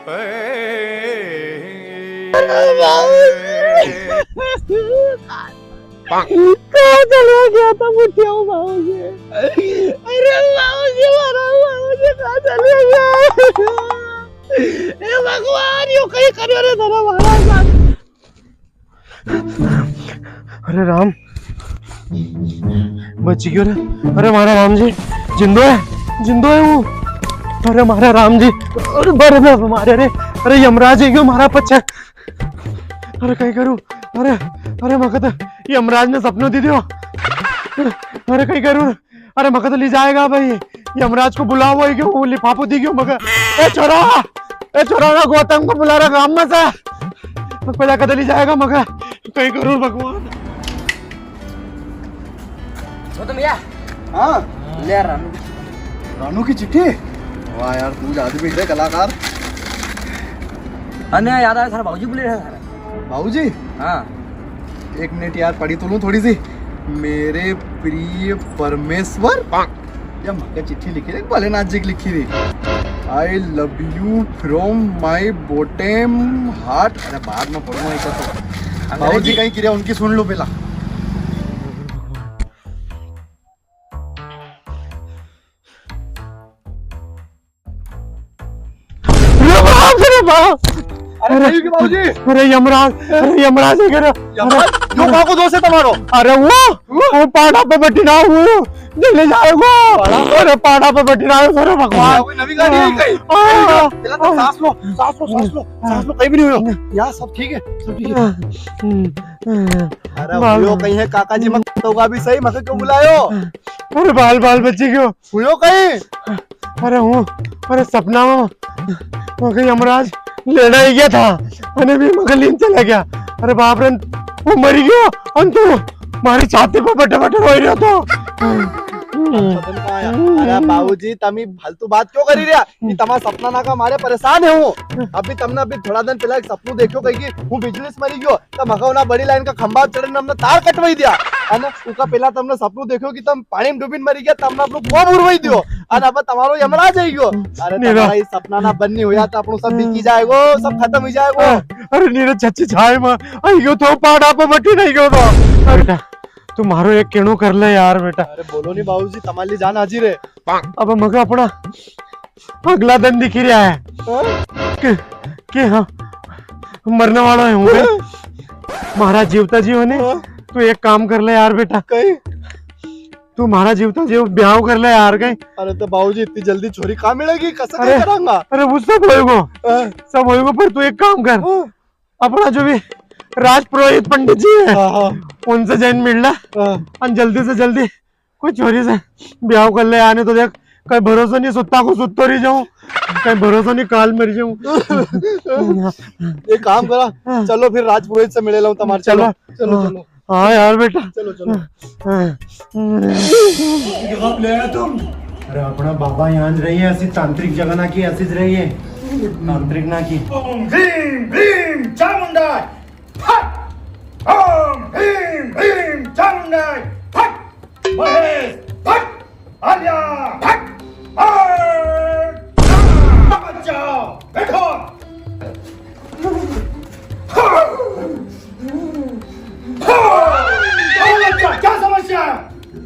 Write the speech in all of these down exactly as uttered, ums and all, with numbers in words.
कहाँ चला गया था मुठिया बाबूजी? अरे बाबूजी, मारा बाबूजी कहाँ चला गया? हे भगवान, यो कई करियो रे थारा महाराज। अरे राम, बची गयो रे। अरे मारा राम जी, जिंदो है, जिंदो है वो। अरे मारा राम जी, अरे बड़े में मारे रे। अरे यमराज है क्यों मारा पछे? अरे कई करूँ? अरे, अरे मखे तो यमराज ने सपनो दी दियो। अरे कई करूँ? अरे मखे तो ली जाएगा भाई, यमराज को बुलावो ही क्यों, वो लिफाफो दी क्यों मखे? ए छोरा, ए छोरा ना गौतम को बुला रहा गांव में से। मखे पहला कदे ली जाएगा मखे, कई करूँ भगवान। गौतम भैया। हाँ। ले यार रानू की चिट्ठी। रानू की चिट्ठी? वाह यार, तू आदमी है कलाकार। अने याद आया, थारा बाबूजी बुले रहे थारा। बाबूजी? हाँ। एक मिनट यार, पढ़ी तो लूं थोड़ी सी। मेरे प्रिय परमेश्वर। या मके चिट्ठी लिखी रे, भोलेनाथ जी की लिखी रे। I love you from my bottom heart। अरे बाद में पढ़ूंगा इसे तो। अंग्रेजी। बाबूजी कई किरिया उनकी सुन लो पहला। अरे बाप रे बाप। अरे अरे, सही के बाबूजी। अरे यमराज, अरे यमराज है क्या? यमराज? अरे, यो काको दोस्त है तुम्हारो? अरे वो, वो पाड़ा पे बैठी ना वो, जल्दी जाएगो। पाड़ा? अरे पाड़ा पे बैठी ना, अरे भगवान। कोई नवी गाड़ी है कहीं? हाँ। पहले तो सांस लो, सांस लो, सांस लो, सांस लो, कहीं भी नहीं हो। यार सब ठीक है, सब ठीक है। अरे बाल- यो कहीं है काका जी, मत होगा भी सही, मत क्यों बुलायो? अरे बाल, बाल बच्चे क्यों? हुयो कई? अरे हूँ, अरे सपना में मके यमराज लेना ही गया था, अने भी मके लीन चला गया। अरे बाप रे, वो मरी गयो, अन तू मारी छाती पे बटे बटे रोई रह्यो तो। अरे बाबूजी, तमी फालतू बात क्यों करी रह्या? ये तमारा सपना ना का मारे परेशान है हूँ। अभी तमने अभी थोड़ा दिन पहला एक सपनू देख्यो कहीं की हूँ बिजली से मरी गयो। तो मका उना बड़ी लाइन का खंभा चढ़ने हमने तार कटवाई दिया। है ना? उका पहला तमने सपनू देख्यो कि तम पानी में डूबीन मरी गया, तमने अपनो कुआं बुरवाई दियो। अन अब तमारो यमराज आई गयो। अरे नीरा। तमारा ये सपना ना बन्नी हुआ तो अपनो सब बिकी जाएगो, सब खत्म हो जाएगो। अरे नीरा छच्ची छाय में आई गयो तो पाड़ा पे बटी नहीं गयो तो। बेटा, तू मारो एक केणो कर ले यार बेटा। अरे बोलो नहीं बाबूजी, तमारी जान हाजिर है। अब मका अपना अगला दिन दिखी रहा है। हाँ? कि, कि हाँ, मरने वाला है हूँ बे। महाराज जीवता जी होने, हाँ? तू एक काम कर ले यार बेटा। कई? तू महाराज जीवता जी ब्याह कर ले यार कई। अरे तो बाबूजी इतनी जल्दी छोरी कहाँ मिलेगी? कैसे अरे, क्या करांगा? अरे वो सब होएगो, हाँ? सब होएगो, पर तू एक काम कर। हाँ? अपना जो भी राज पुरोहित पंडित जी है, हाँ, हाँ। उनसे जैन मिल ला। हाँ। और जल्दी से जल्दी कोई छोरी से ब्याह कर ले, आने तो देख, कई भरोसो नहीं, सुत्ता को सुत्तो रही जाऊं, कई भरोसो नहीं, काल मर जाऊं। एक काम करा, हाँ। चलो फिर राजपुरोहित से मिले लाऊं तमारे, चलो, चलो, चलो, हाँ। चलो। हाँ यार बेटा। चलो, चलो। हाँ। कहाँ ले आया तुम? अरे अपना बाबा यहाँ रही है, ऐसी तांत्रिक जगह ना की, ऐसी रही है, तांत्रिक ना की। ओम भीम भीम चामुंडा फट। ओम भीम भीम चामुंडा फट। महेश, फट! आलिया, फट! और बच्चा, बैठो! बच्चा, क्या समस्या है?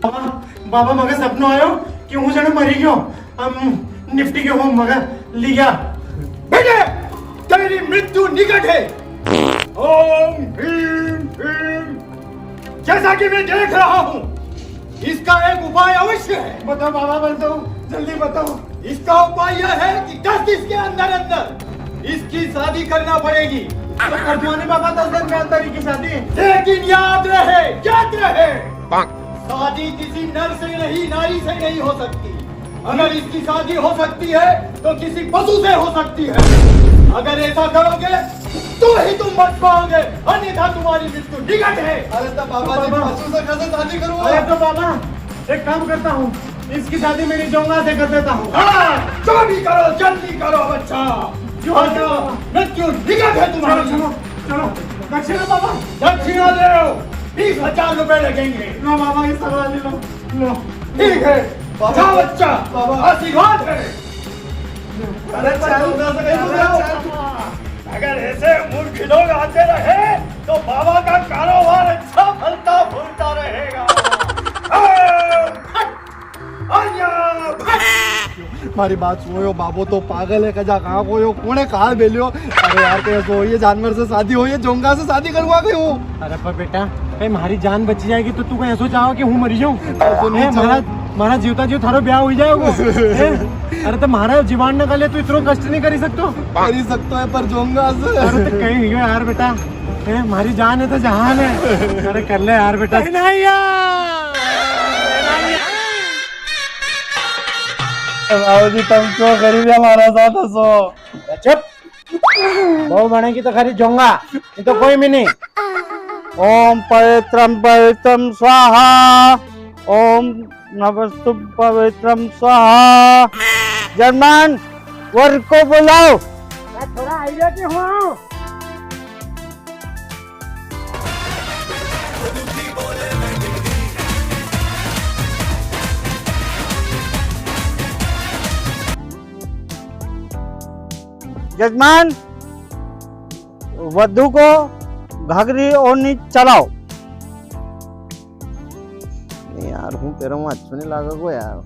बाबा, बाबा, मगे सपनो आयो कि हूँ जने मरी गयो। हम निपटी के हूँ, मगे ली गया। बेटे, तेरी मृत्यु निकट है। ओम भीम भीम। जैसा कि मैं देख रहा हूँ, इसका एक उपाय अवश्य है। बताओ बाबा, बताओ, जल्दी बताओ। इसका उपाय यह है कि दस दिन के अंदर अंदर इसकी शादी करना पड़ेगी। तो कर दो नी बाबा, दस दिन के अंदर ही की शादी। लेकिन याद रहे, याद रहे, शादी किसी नर से नहीं, नारी से नहीं हो सकती। अगर इसकी शादी हो सकती है, तो किसी पशु से हो सकती है। अगर ऐसा करोगे, तो ही तुम बच पाओगे, अन्यथा तुम्हारी मृत्यु निकट है। अरे तो बाबा जी, बाबा। पशु से कैसे शादी करूंगा? अरे तो बाबा, एक काम करता हूँ, इसकी शादी मेरी जोंगा से कर देता हूँ। हाँ, जो भी करो, जल्दी करो, बच्चा। जो वरना मृत्यु निकट है तुम्हारी। चलो, चलो, चलो। दक्षिणा बाबा। दक्षिणा दो, बीस हजार रुपए लगेंगे। लो बाबा, ये सवाल ले लो, लो। ठीक है, बाबा। जा बच्चा, बाबा। आशीर्वाद है। अरे चल, अरे चल, मारी बात सुनो, यो बाबो तो पागल है, कजा कहाँ को यो, कोने कहाँ बेलियो? अरे यार, कैसे हो, ये जानवर से शादी हो, ये जोंगा से शादी करवा गई हूँ। अरे पर बेटा, कहीं म्हारी जान बची जाएगी तो तू कहीं ऐसो चाहो कि हूँ मरी जाऊँ? ऐसो नहीं हैं, चाहो। म्हारा, म्हारा जीवता जीव थारो ब्याह हुई जाएगो। हैं? अरे तो म्हारा जीवान ना गले तू इतनो कष्ट नहीं करी सकतो? करी सकतो है, पर जोंगा से। अरे तो कहीं हुई हो यार बेटा। हैं, म्हारी जान है तो जहान है। अरे कर ले यार बेटा। नहीं यार। बाबूजी, तुम क्यों गरीब है हमारा साथ हंसो? चुप। बहू बनेगी तो खाली जोंगा, नहीं तो कोई भी नहीं। ओम पवित्रम पवित्रम स्वाहा, ओम नमस्तु पवित्रम स्वाहा। जजमान, वर को बुलाओ। मैं थोड़ा आइडिया की हूँ। जजमान, वधु को घाघरी ओढ़नी चलाओ। नहीं यार, हूँ तेरा हूँ अच्छो नहीं लागेगो यार।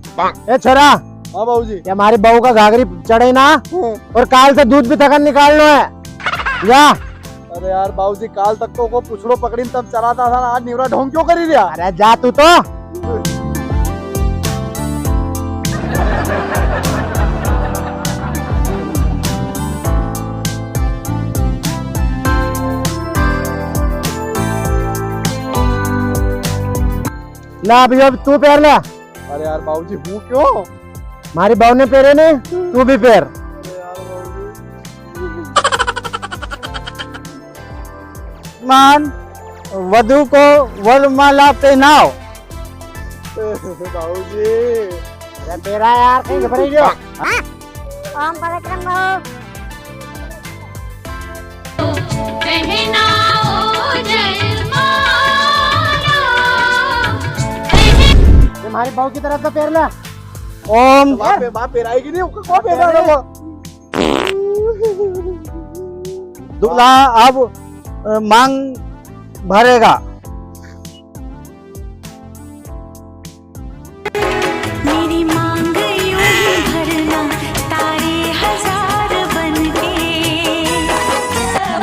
ए छोरा, हाँ बाबूजी। ये हमारी बहू का घाघरी चढ़े ना, हम्म। और काल से दूध भी थकन निकालनो है। जा। अरे यार बाबूजी, काल तक तो को पुछड़ो पकड़ी तब चलाता था ना, आज निवरा ढोंग क्यों करी रिया? अरे जा तू तो। ला अभी, अब तू पहन ले। अरे यार बाबूजी, हूँ क्यों? म्हारी बहू ने पहरे ने, तू भी पहर। अरे यार बाबूजी। मान, वधु को वरमाला पहनाओ। बाबूजी। अरे तेरा यार, कहीं घबराई गयो। ओम पवित्रम भव। पहनाओ जयमाला। ये हमारी बहू की तरफ से पहर ले। ओम। बाप रे, बाप पहराएगी नहीं, उसको कौन पहरा रहा वो? दूल्हा अब, अ, मांग भरेगा। मेरी मांग यूं ही भरना, तारे हजार बनके।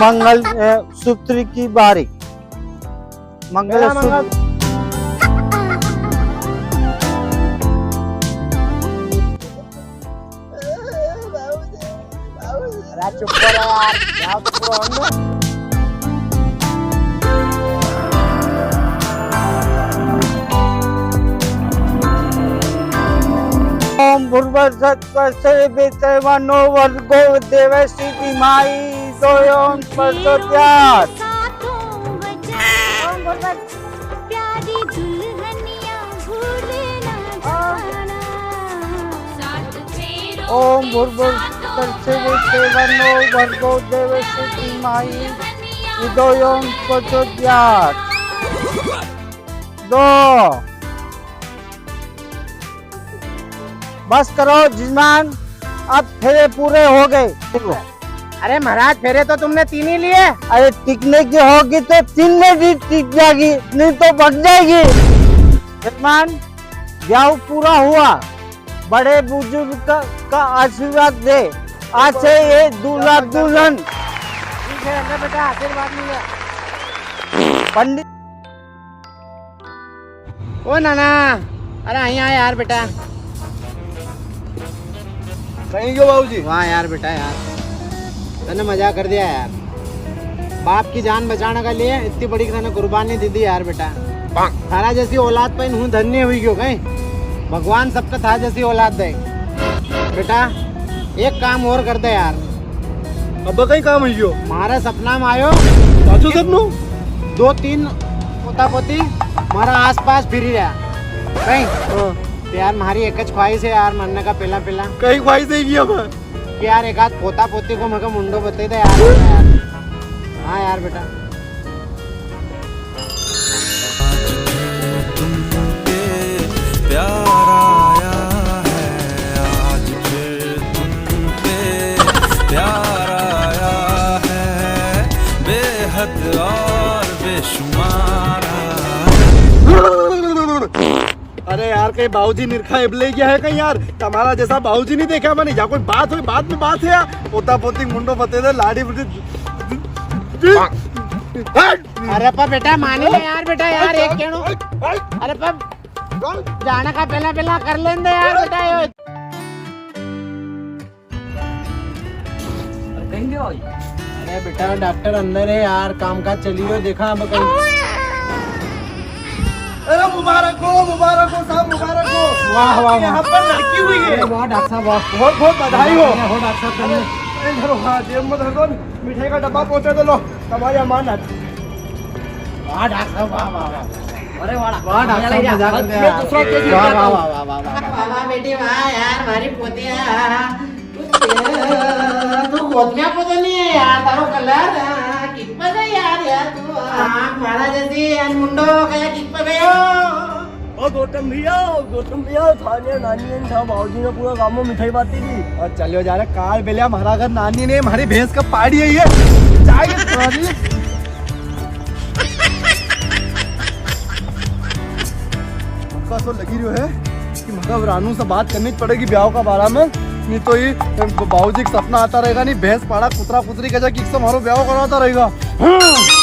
मंगल, अ, सूत्र की बारी। मंगल मेरा सूत्र। मंगल। अरे चुप करो यार, जाओ तो पूरा होने दो। ओम भूर्भुवस्सुवस्सवितुर्वरेण्यो भर्गो देवस्य धीमहि धियो यो न प्रचोदयात्। ओम भूर्भुवस्सु प्यारी दुल्हनिया भूल ना जाना। सात फेरों ओम के भूर्भुवस्सुवस्सवितुर्वरेण्यो भर्गो देवस्य धीमहि धियो यो न प्रचोदयात्। दो। बस करो जजमान, अब फेरे पूरे हो गए। अरे महाराज, फेरे तो तुमने तीन ही लिए। अरे टिकने की होगी तो तीन में भी टिक जाएगी, नहीं तो भाग जाएगी। जजमान, ब्याह पूरा हुआ, बड़े बुजुर्ग का, का आशीर्वाद दे, आज से ये दूल्हा दुल्हन। ठीक है, ले बेटा, आशीर्वाद लिया। पंडित। ओ नाना, अरे अहीं आ यार बेटा। कहीं गयो बाबूजी? वाह यार बेटा यार, तने मजा कर दिया यार। बाप की जान बचाने के लिए इतनी बड़ी तने कुर्बानी दे दी यार बेटा। थारा जैसी औलाद पाइन हूँ धन्य हुई गयो कहीं। भगवान सबका थारा जैसी औलाद दे। बेटा, एक काम और कर दे यार। अब कई काम हुई गयो? म्हारे सपना में आयो। पाछो सपनो? दो तीन पोता पोती म्हारा आसपास फिरी रहा। कई? हाँ। तो यार, म्हारी एक ज ख्वाहिश है यार, मरने का पहला पहला। कई ख्वाहिश है ये अब? कि यार, एक आध पोता पोती को मके मुंडो बता दे यार। हाँ यार बेटा। आज फिर तुम पे प्यार आया है, आज फिर तुम पे प्यार आया है, बेहद और बेशुमार आया है। अरे यार, कई बाबूजी निरखा एब ले गया है कई यार? तमारा जैसा बाबूजी नी देखा मने। या कोई बात हुई, बात में बात है यार। पोता पोती मुंडो बते दे, लाड़ी बुटी। अरे पर बेटा, मानी ले यार बेटा, यार, एक केणो। अरे पर जाने का पेला, पेला कर लेंदे यार बेटा, यो। अरे कई गयो भाई? अरे बेटा, डॉक्टर अंदर है यार, काम काज चली रयो, देखा अब कई। अरे मुबारक हो, मुबारक हो साहब, मुबारक हो। वाह, वाह, वाह। यहाँ पर लड़की हुई है। अरे वाह डॉक्टर साहब, वाह। बहुत, बहुत बधाई हो। हो डॉक्टर साहब, अरे, तुमने अरे धरो, हाँ, जेब में धर दो, मिठाई का डब्बा पहुंचा दो, लो, तमारी अमानत। वाह डॉक्टर साहब, वाह, वाह, वाह। अरे वाह, वाह डॉक्टर साहब, मजाक कर दिया। ये दूसरा केक वाह, लेके वाह, आता हूँ। वाह, वाह, वाह, वाह, वाह। वाह, वाह बेटी, वाह यार, हमारी पोती है। तू गोतम्या पोतो नी है यार, तारो कलर, हाँ, कित पे गई यार, यार तू, हाँ, म्हारा जैसी यार मुंडो गया, कित पे गयो? ओ गौतम भैया, गौतम भैया, थाने नानी ने था, बाबूजी ने पूरा गांव में मिठाई बांटी थी। और चलो जा रहा कार बेलिया, म्हारा घर नानी ने म्हारी भैंस का पाड़ी है ये। जाएगी थारी। हमका सो लगी रह्यो है कि मतलब रानू से बात करनी पड़ेगी ब्याह का बारा में, नी तो ये बाबूजी का सपना आता रहेगा, नी भैंस पाड़ा कुतरा कुतरी का जाके एक से म्हारो ब्याह कराता रहेगा। हाँ।